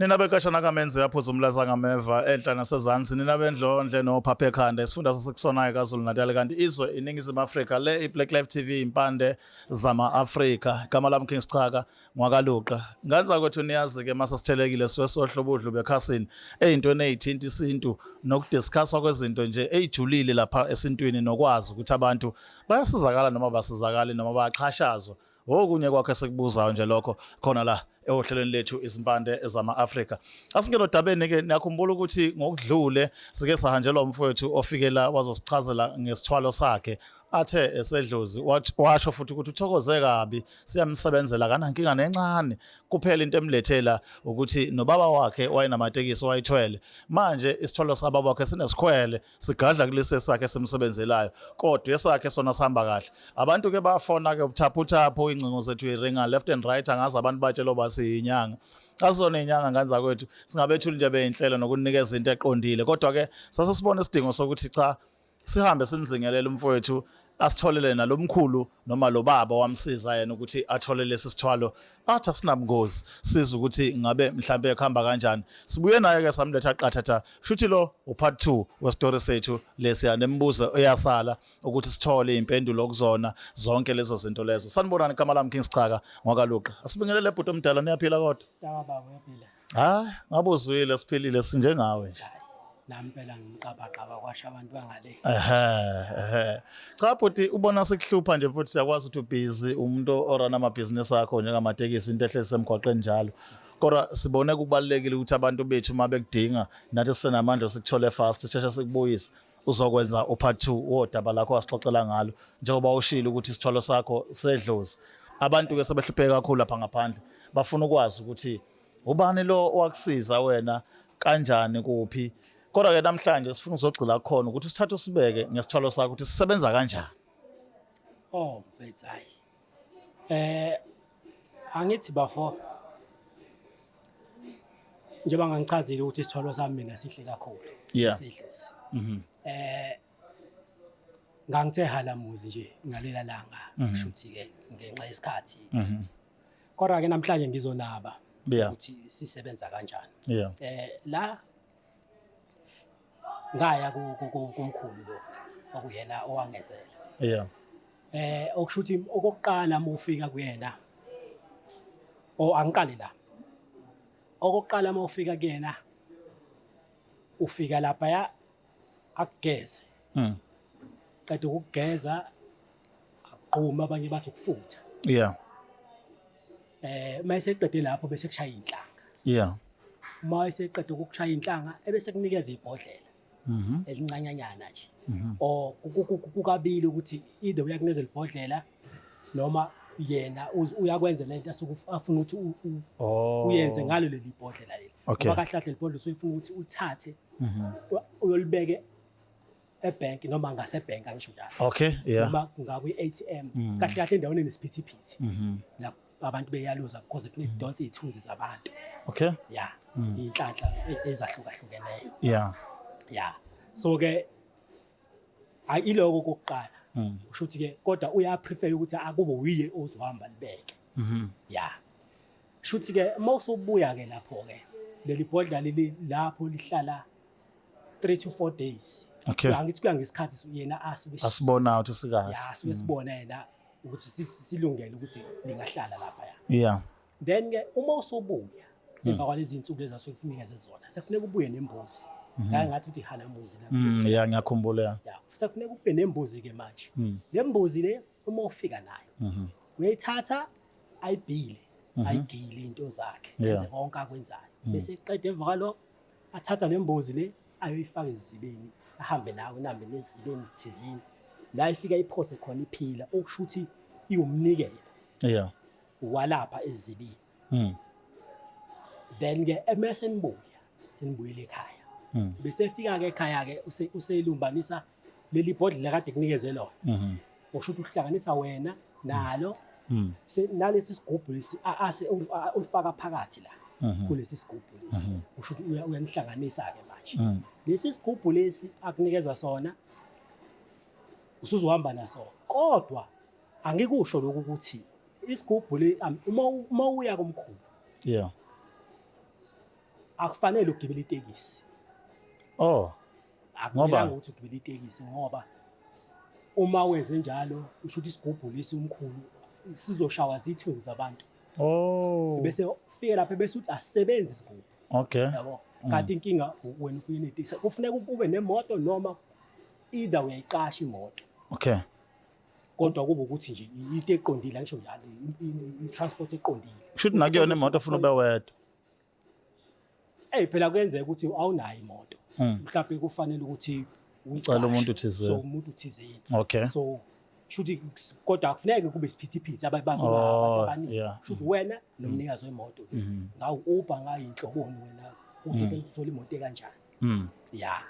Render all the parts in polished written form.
Nina bekashana kamenze yaphuza umlaza ngameva enhla nasezansi, nina bendlondle nophapha ekhanda isifunda sasekusonayo KwaZulu Natal, kanti izwe iNingizimu Afrika. Le iBlack Life TV, impande zama Afrika. Igama lami King Sichaka ngwakaluqa. Nganza kwethu, niyazi ke mase sithelekile siwe sohlobo udlu bekhasini eyintweni ezithinta isintu nokudiscusswa kwezinto nje ezijulile lapha esintwini, nokwazi ukuthi abantu bayasizakala noma basizakali noma bayaxhashazwa. Okunye kwakhe sekubuzayo nje lokho khona la ohlelweni lethu Izimpande Zama-Afrika. Asingene odabeni ke. Niyakhumbula ukuthi ngokudlule sike sahanjelwa umfowethu ofikela wazosichazela ngesithwalo sakhe athe esedlozi, washo futhi ukuthi uthokoze kabi, siyamsebenzela, kanankinga nencane. Kuphela into emlethela ukuthi nobaba wakhe wayenamatekisi, wayithwele. Manje isithwalo sababa wakhe sinesikhwele, sigadla kulesi sakhe simsebenzelayo, kodwa esakhe sona sihamba kahle. Abantu ke bafona ke ubuthaphuthaphu, ingcingo zethu iringa left and right. Angazi abantu batshelo basiyinyanga, asizona inyanga nganza kwethu, singabethula into ebeyinhlelo nokunikeza into eqondile. Kodwa ke sase sibona isidingo sokuthi cha, sihambe sinizingelele umfowethu, asitholele nalomkhulu noma lo baba wamsiza yena ukuthi athole lesi sithwalo athi asinabungozi, siza ukuthi ngabe mhlambe kuhamba kanjani. Sibuye naye ke, samletha qathatha. Shuthi lo upart 2 westory sethu lesiya, nemibuzo eyasala ukuthi sithole impendulo kuzona zonke lezo zinto lezo. Sanibonani, igama lami King Sichaka ngwakaluqa. Asibingelele bhuti omdala, niyaphila kodwa? Tawa baba, uyaphila? Hayi, ngabe uzwile, siphilile, sinjengawe nje. Hayi, nami phela ngimqabaqaba kwasho abantu bangale. Ehe. Cha bhuti, ubona sikuhlupha nje futhi siyakwazi ukuthi ubhizi, umuntu orana amabhizinisi akho njengamatekisi, into ehlezi semgwaqeni njalo. Kodwa sibone kubalulekile ukuthi abantu bethu uma bekudinga, nathi sisenamandla, sikuthole fast, sisheshe sikubuyise. Uzokwenza upart 2 wodaba lakho wasixoxela ngalo, njengoba ushilo ukuthi isithwalo sakho sedlozi. Abantu ke sebehlupheke kakhulu lapha ngaphandle, bafuna ukwazi ukuthi ubani lo owakusiza wena, kanjani, kuphi. Kodwa ke namhlanje sifuna uzogxila khona ukuthi usithathe usibeke ngesithwalo sakho, ukuthi sisebenza kanjani. Oh mfethu, hayi. Angithi bafo, njengoba ngangichazile ukuthi isithwalo sami mina sihle kakhulu sedlozi. Ngangithe halamuzi nje ngalela langa, kushuthi ke ngenxa yesikhathi. Kodwa ke namhlanje ngizonaba ukuthi sisebenza kanjani. La ngaya kumkhulu lo okuyena owangenzela. Okusho ukuthi okokuqala uma ufika kuyena, o angiqale la. Okokuqala uma ufika kuyena, ufika lapha ya akugeze. Qeda ukugeza, aquma, abanye bathi ukufutha. Mase eqede lapho bese kushaya inhlanga. Uma eseqeda ukukushaya inhlanga, ebese kunikeza ibhodlela elincanyanyana nje. Or kukabili ukuthi either uyakunikeza ibhodlela noma yena uyakwenza lento asuke afuna ukuthi uyenze ngalo leli bhodlela leli. Ngoba kahle kahle libhodlela usuyifuna ukuthi ulithathe uyolibeke ebank noma ngasebhenki, angisho njalo. Noma kungakwi-ATM, kahle kahle endaweni enesiphithiphithi la abantu beyaluza, because ifuna idonse iy'thunzi zabantu. Ya, iy'nhlanhla ezahlukahlukeneyo. Ya, so ke hayi, iloko kokuqala. Usho ukuthi ke kodwa uya prefer ukuthi akube uyiye ozohamba libeke. Ya, shuthi ke uma usubuya ke lapho ke, leli bhodla leli lapho lihlala 3 to 4 days. Angithi kuya ngesikhathi yena asuke Asibona ukuthi sikahle. Ya, asuke sibona yena ukuthi silungele ukuthi lingahlala lapha ya. Then ke uma usubuya emva kwalezi insuku lezi asuke kunikeze zona, sekufuneka ubuye nembuzi. Ngake ngathi uthi halamuzi lapho. Yeah, ngiyakhumbula. Ya, sekufuneka ube nembuzi ke manje. Le mbuzi le, uma ufika nayo, uyayithatha, ayibhile, ayigile into zakhe, enze konke akwenzayo, bese eqeda emva kwalokho athatha le mbuzi le, ayoyifaka ezibeni, ahambe nawe, nambe nezibeni thizini la ifika iphose khona iphila, okusho ukuthi iwumnikelo walapha ezibini. Then ke emese nibuya, senibuyele ekhaya, bese fika ke ekhaya ke useyilumbanisa leli bhodlela kade kunikeze lona. Usho ukuthi uhlanganisa wena nalo nalesi sigubhu lesi ase ulifaka phakathi la kulesi sigubhu lesi. Usho ukuthi uyanihlanganisa ke manje. Lesi sigubhu lesi akunikeza sona, usuzohamba naso. Kodwa angikusho lokhu ukuthi isigubhu le uma uya komkhulu, Akufanele ugibele itekisi. Oh. Akumelanga ukuthi ugibele itekisi, ngoba uma wenze njalo usho ukuthi isigubhu lesi umkhulu sizoshawa zithunzi zabantu. Oh. Bese ufike lapha bese uthi asisebenzi isigubhu. Okay. Yabo. Kanti inkinga wena ufike netekisi. Kufuneka ube nemoto noma either uyayiqasha imoto. Okay. Kodwa kube ukuthi nje into eqondile, angisho njalo, i-transport eqondile. Kusho ukuthi nakuyona imoto ufuna ube wedwa. Ey, phela kuyenzeka ukuthi awunayo imoto. Mhlawumbe kufanele ukuthi ucela umuntu thizeni. So umuntu thizeni. Okay. So shuthi kodwa akufuneki kube isiphithiphithi abantu abaningi. Shuthi wena nomnikazi wemoto ngawu Uber ngayinhloboni wena ukhetha ukuthi uthola imoto ekanjani. Yeah.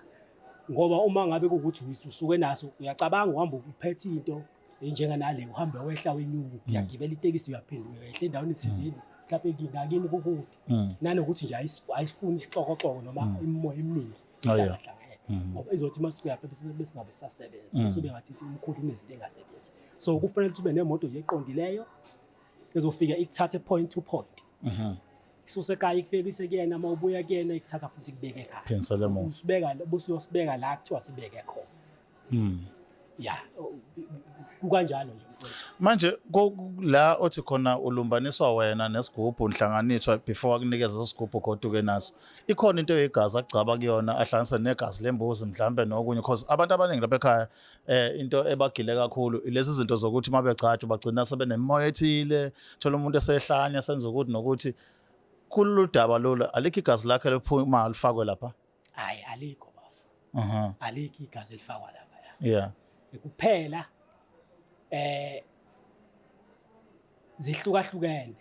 Ngoba uma ngabe kukuthi usuke naso uyacabanga uhamba uphethe into njenganale, uhambe wehla wenyuka, uyagibela itekisi, uyaphinda uyehla endaweni ethizeni, mhlawumbe ngakini kukude, nanokuthi nje ayisifuni isixokoxoko noma imimoya eminingi ihlangene, ngoba izothi uma sifika lapha besingabe sisasebenza, bese bengathi umkhulu unezinto engasebenzi. So kufanele ukuthi ube nemoto nje eqondileyo ezofika ikuthathe point to point. Isusekhaya ikufebise kuyena, uma ubuya kuyena ikuthatha futhi ikubeke ekhaya. Phindisele emuva. Usibeka busiyosibeka la kuthiwa sibeke khona. Ya, kukanjalo nje mfowethu. Manje la othi khona ulumbaniswa wena nesigubhu nhlanganiswa before akunikeze lesigubhu goduke naso. Ikhona into yegazi agcaba kuyona, ahlanganise negazi lembuzi mhlambe nokunye, because abantu abaningi lapha ekhaya into ebagile kakhulu ilezi zinto zokuthi mabegcatshwa bagcina sebenemimoya ethile, thola umuntu esehlanya senza ukuthi nokuthi. Kulolu daba lolu alikho igazi lakhe liphuma lifakwe lapha? Hayi, alikho bafo. Alikho igazi elifakwa lapha ya. Yeah. Kuphela zihlukahlukene.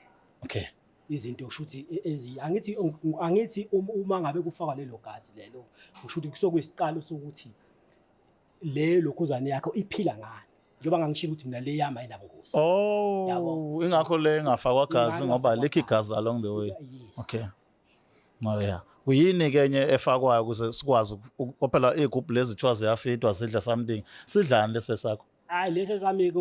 Okay. Izinto kusho ukuthi ezi angithi uma ngabe kufakwa lelo gazi lelo, kusho ukuthi kusokuyisiqalo sokuthi le lokhuzane yakho iphila ngani. Njengoba ngangishilo ukuthi mina le yami ayinabungozi. Oh, ingakho le ingafakwa gazi ngoba alikho igazi along the way. Yes. Okay. Oh yeah. Uyini ke enye efakwayo ukuze sikwazi phela igubhu lezi kuthiwa ziyafidwa zidla something. Sidlani lesi sakho? Hayi, lesi sami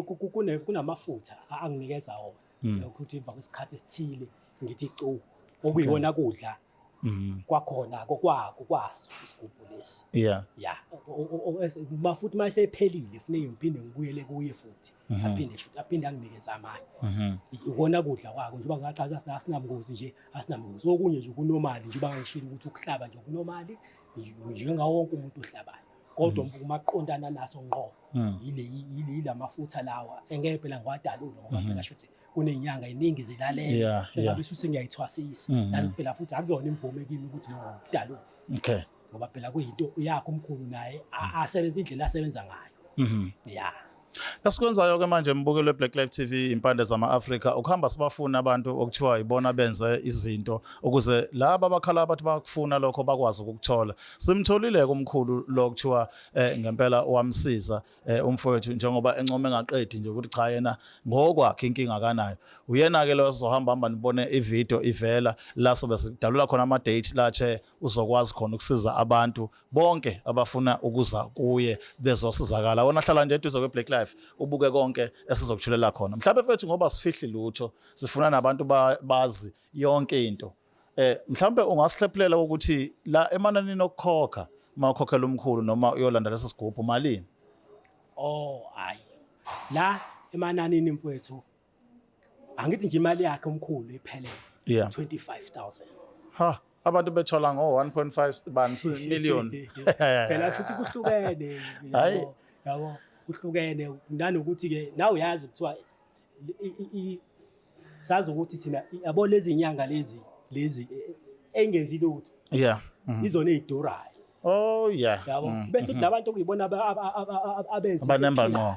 kunamafutha anginikeza wona. Ukuthi emva kwesikhathi esithile ngithi cu okuyikona kudla kwakhona kokwako kwaso isigubhu lesi. Yeah. Yeah. Mafuthi mayesephelile kufanele ngiphinde ngibuyele kuye futhi. Aphinde shoot, aphinde anginikeze amanye. Ikona kudla kwakho njengoba ngachaza asinamngozi nje, asinamngozi. Okunye nje kunormal njengoba ngishilo ukuthi ukuhlaba nje kunormal njengawo wonke umuntu ohlabayo. Kodwa umaqondana naso ngqo ile ilamafutha lawa engeke phela ngiwadalule ngoba phela shuthi kunenyanga eningi zilalela, sengabe sengiyayithwasisa. Nani phela futhi akuyona imvume kimi ukuthi ngokudalula. Okay. Ngoba phela kuyinto yakho umkhulu naye asebenza indlela asebenza ngayo. Yeah. Esikwenzayo ke manje mbukelo Black Life TV impande zama Africa ukuhamba sibafuna abantu okuthiwa ibona benze izinto ukuze laba abakhala abathi bakufuna lokho bakwazi ukukuthola. Simtholile kumkhulu lo kuthiwa ngempela wamsiza umfowethu njengoba encome engaqedi nje ukuthi cha yena ngokwakhe inkinga kanayo. Uyena ke lo sizohamba hamba nibone ivideo ivela la sobe sidalula khona ama date la che uzokwazi khona ukusiza abantu bonke abafuna ukuza kuye bezosizakala. Wona hlala nje eduze kwe-Black Life ubuke konke esizokuthulela khona. Mhlawumbe mfethu ngoba sifihli lutho, sifuna nabantu bazi yonke into. Mhlawumbe ungasihlephulela ukuthi la emananini okukhokha uma ukhokhela umkhulu noma uyolanda lesi sigubhu malini? Oh, hayi. La emananini mfowethu angithi nje imali yakhe omkhulu iphelele. Yeah. 25,000. Ha, abantu bethola ngo 1.5 bani million. Phela futhi kuhlukene. Hayi. Yabo, kuhlukene nanokuthi ke nawe uyazi kuthiwa sazi ukuthi thina yabo lezi nyanga lezi engenzi lutho. Yeah. Izona ezidurayo. Oh yeah. Yabo. Bese kunabantu okuyibona abenza abanemba ngqo.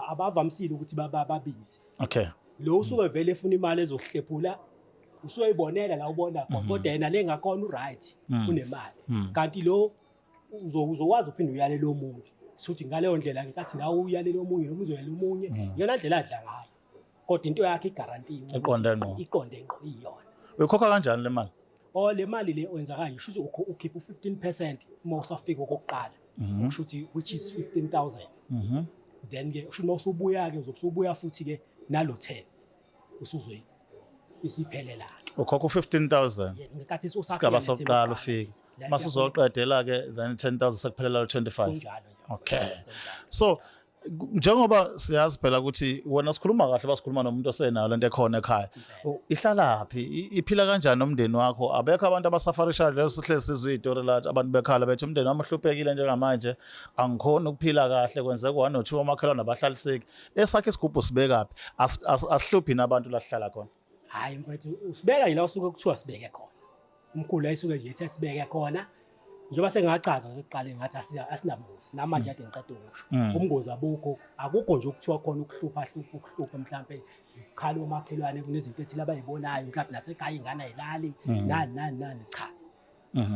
Abavamisile ukuthi babize. Okay. Lo usuke vele efuna imali ezohlephula, usuyibonela la ubona khona, kodwa yena lengakhona uright unemali. Kanti lo uzokwazi uphinde uyalele omunye. Suthi ngaleyo ndlela ngenkathi nawe uyalele omunye noma uzoyalela omunye, iyona ndlela adla ngayo. Kodwa into yakhe igarantiwe. Iqonde ngqo. Iqonde ngqo iyona. Uyikhokha kanjani le mali? Oh, le mali le wenza kanje, kusho ukuthi ukhipha u15% uma usafika okokuqala. Kusho ukuthi which is 15,000. Then ke usho uma usubuya ke uzobuya futhi ke nalo 10 usuzoyi isiphelela ke. Ukhokha u-15,000. Ngenkathi usafika Sigaba nethemu sokuqala yokuqala, ufike. yes. La- Mase uzoqedela ke then 10,000 sekuphelela 25. Kunjalo nje. Okay. Kunjalo. So njengoba siyazi phela ukuthi wena sikhuluma kahle basikhuluma nomuntu osenayo lento ekhona ekhaya. Ihlalaphi? Iphila kanjani nomndeni wakho? Abekho abantu abasafarishayo leso sihlezi sizwe izitori la abantu bekhala bethi umndeni wami uhluphekile njengamanje angikhoni ukuphila kahle kwenzeka one or two omakhelwane abahlaliseki. Esakhe isigubhu sibekaphi? Asihluphi nabantu la sihlala khona. Hayi mfethu, usibeka yila usuke kuthiwa sibeke khona. Umkhulu ayisuke nje ethe sibeke khona. Njengoba sengachaza sekuqaleni ngathi asinabungozi. Namanje kade ngiqeda ukusho. Ubungozi abukho, akukho nje ukuthiwa khona ukuhlupha hlupha ukuhlupha mhlampe ukukhala omakhelwane kunezinto ethile abayibonayo mhlampe nasekhaya ingane ayilali nani nani nani cha.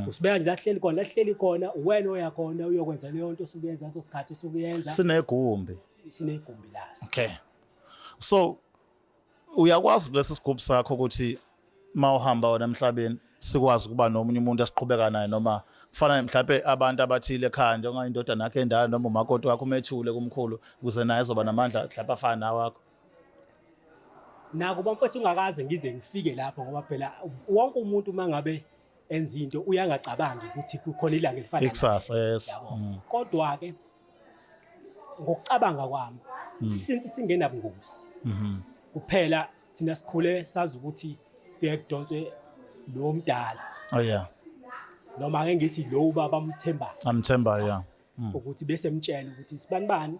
Usibeka nje la hleli khona, la hleli khona uwena oya khona uyokwenza leyo nto osukuyenza ngaso sikhathi osukuyenza. Sinegumbi. Sinegumbi laso. Okay. So uyakwazi kulesi sigubhu sakho ukuthi mawuhamba wena emhlabeni sikwazi ukuba nomunye umuntu esiqhubeka naye noma kufana mhlawumbe abantu abathile ekhaya njengoba indodana yakhe endala noma umakoti wakho umethule kumkhulu ukuze naye ezoba namandla mhlawumbe afane nawakho. Nakuba mfethu ungakaze ngize ngifike lapho ngoba phela wonke umuntu uma ngabe enza into uyangacabangi ukuthi kukhona ilanga elifana Ikusasa, yes. Yabo. Kodwa ke ngokucabanga kwami since singenabungozi kuphela thina sikhule sazi ukuthi kuye kudonswe lo mdala Oh yeah. noma ake ngithi lo ubaba amthembayo Amthemba yeah. Ukuthi bese mtshela ukuthi sibani bani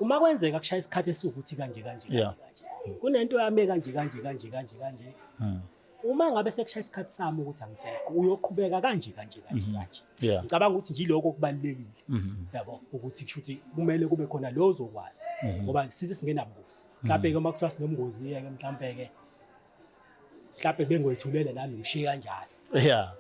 uma kwenzeka kushaya isikhathi esiwukuthi kanje kanje kanje kunento yami kanje kanje kanje kanje kanje uma ngabe sekushaya isikhathi sami ukuthi angisekho uyoqhubeka kanje kanje kanje kanje. Ngicabanga ukuthi nje ilokho okubalulekile yabo ukuthi kusho ukuthi kumele kube khona lo ozokwazi ngoba size singenabungozi mhlawumbe ke uma kuthiwa sinomngozi ke mhlawumbe ke mhlawumbe bengoyithulela nami ngishiye kanjalo.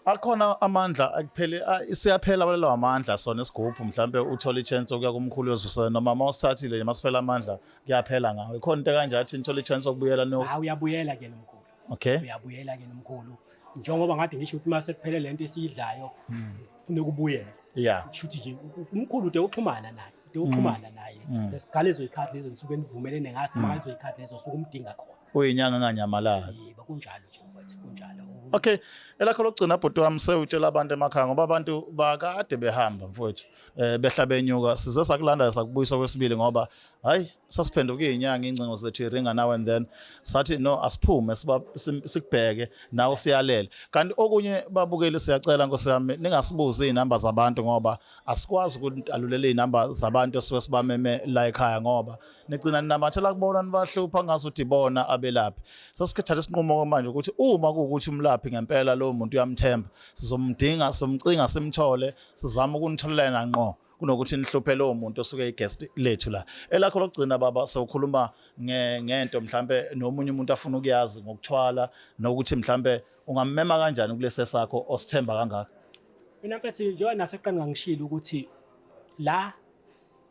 Akhona amandla akuphele siyaphela walelo amandla sona isigubhu mhlawumbe uthola i-chance yokuya kumkhulu uyozusela noma uma usithathile nje masiphela amandla kuyaphela ngawe. Ikhona into ekanje athi nithola i-chance yokubuyela no. Hayi uyabuyela ke nomkhulu. Uyabuyela ke nomkhulu. Njengoba ngade ngisho ukuthi mase kuphele lento esiyidlayo kufuneka ubuyele. Kusho ukuthi nje umkhulu ude uxhumana naye, ude uxhumana naye. Lesigalezo ikhathi lezo nisuke nivumelene ngazo noma ngalezo ikhathi lezo suke umdinga khona. Uyinyanga enganyamalali. Yebo kunjalo nje mfowethu, kunjalo. Okay, elakho lokugcina bhuti wami sewutshela abantu emakhaya ngoba abantu bakade behamba mfowethu. Behla benyuka size sakulanda sakubuyisa kwesibili ngoba hayi sasiphenduka izinyanga ingcingo zethu iringa now and then sathi no asiphume sikubheke nawe siyalele. Kanti okunye babukeli siyacela Nkosi yami ningasibuzi izinamba zabantu ngoba asikwazi ukudalulela izinamba zabantu esuke sibameme la ekhaya ngoba nigcina ninamathela kubona nibahlupha ngazuthi ibona abelaphi. Sesikhetha isinqumo manje ukuthi uma kuwukuthi umlaphi ngempela lowo muntu uyamthemba sizomdinga somcinga simthole sizama ukunitholela ngqo kunokuthi nihluphe lowo muntu osuke i-guest lethu la. Elakho lokugcina baba sewukhuluma ngento mhlambe nomunye umuntu afuna ukuyazi ngokuthwala nokuthi mhlambe ungammema kanjani kulesi sakho osithemba kangaka. Mina mfethu njengoba naseqala ngangishilo ukuthi la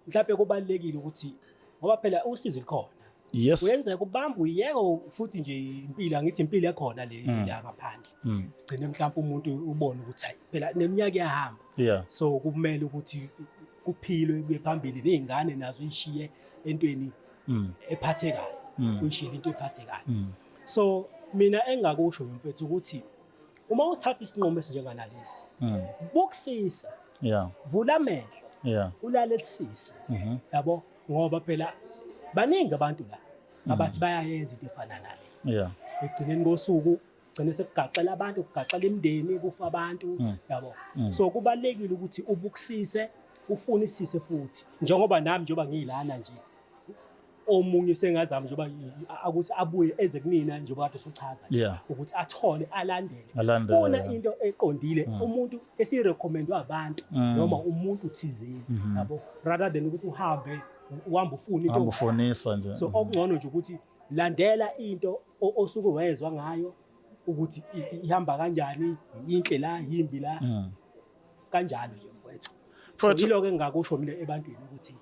mhlawumbe kubalulekile ukuthi ngoba phela usizi likhona. Uyenzeka ubamba uyeke futhi nje impilo angithi impilo ekhona le la ngaphandle. Sigcine mhlawumbe umuntu ubone ukuthi hayi phela neminyaka iyahamba. So kumele ukuthi kuphilwe kuye phambili nezingane nazo uyishiye entweni ephathekayo. Uyishiye into ephathekayo. So mina engakusho mfethu ukuthi uma uthatha isinqumo esinjenganalesi bukusisa. Vula amehlo. Ulalelisise. Yabo ngoba phela baningi abantu la abathi bayayenza into efana nale. Ekugcineni kosuku gcine sekugaxela abantu, kugaxela imindeni, kufa abantu, yabo. So kubalekile ukuthi ubukusise, ufunisise futhi. Njengoba nami njengoba ngiyilana nje omunye sengazama njengoba ukuthi abuye eze kunina njengoba kade usuchaza ukuthi athole alandele. Alandele, Funa into eqondile umuntu esirecommendwa abantu noma umuntu thizeni yabo rather than ukuthi uhambe uhamba ufuna into Uhamba ufunisa nje. So okungcono nje ukuthi landela into osuke wezwa ngayo ukuthi ihamba kanjani, inhle la yimbi la kanjalo nje mfowethu. So Mfowethu, yiloko engingakusho mina ebantwini ukuthi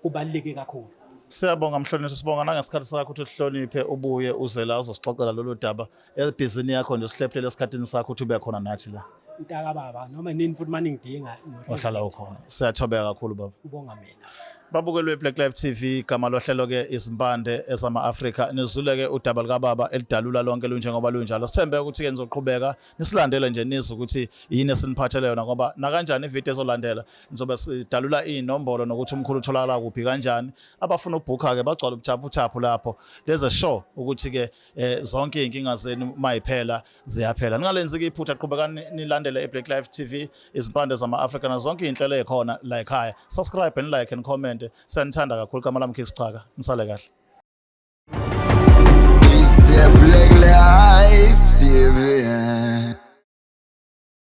kubaluleke kakhulu. Siyabonga mhlonishwa, sibonga nangesikhathi sakho ukuthi uhloniphe ubuye uze la uzosixoxela lolu daba ebhizinini yakho nje sihlephele esikhathini sakho ukuthi ube khona nathi la. Mntaka baba noma nini futhi maningidinga Ohlala ukhona. Siyathobeka kakhulu baba. Ubonga mina. Babukelwe Black Life TV, igama lohlelo ke Izimpande ezama-Afrika. Nizule ke udaba likababa elidalula lonke lunjengoba lunjalo. Sithembe ukuthi ke nizoqhubeka nisilandele nje, nizwe ukuthi yini esiniphathele yona, ngoba nakanjani ividiyo ezolandela nizobe sidalula iy'nombolo nokuthi umkhulu utholakala kuphi, kanjani. Abafuna ukubhukha ke bagcwala ubuthaphuthaphu lapho. There's a show ukuthi ke zonke iy'nkinga zenu mayiphela ziyaphela. Ningalenzi-ke iphutha, qhubekani nilandele i-Black Life TV, Izimpande zama-Afrika, nazo zonke iy'nhlelo ey'khona la ekhaya. Subscribe and like and comment. Siyanithanda kakhulu. Igama lami Khisichaka, nisale kahle. It's the Black Life TV.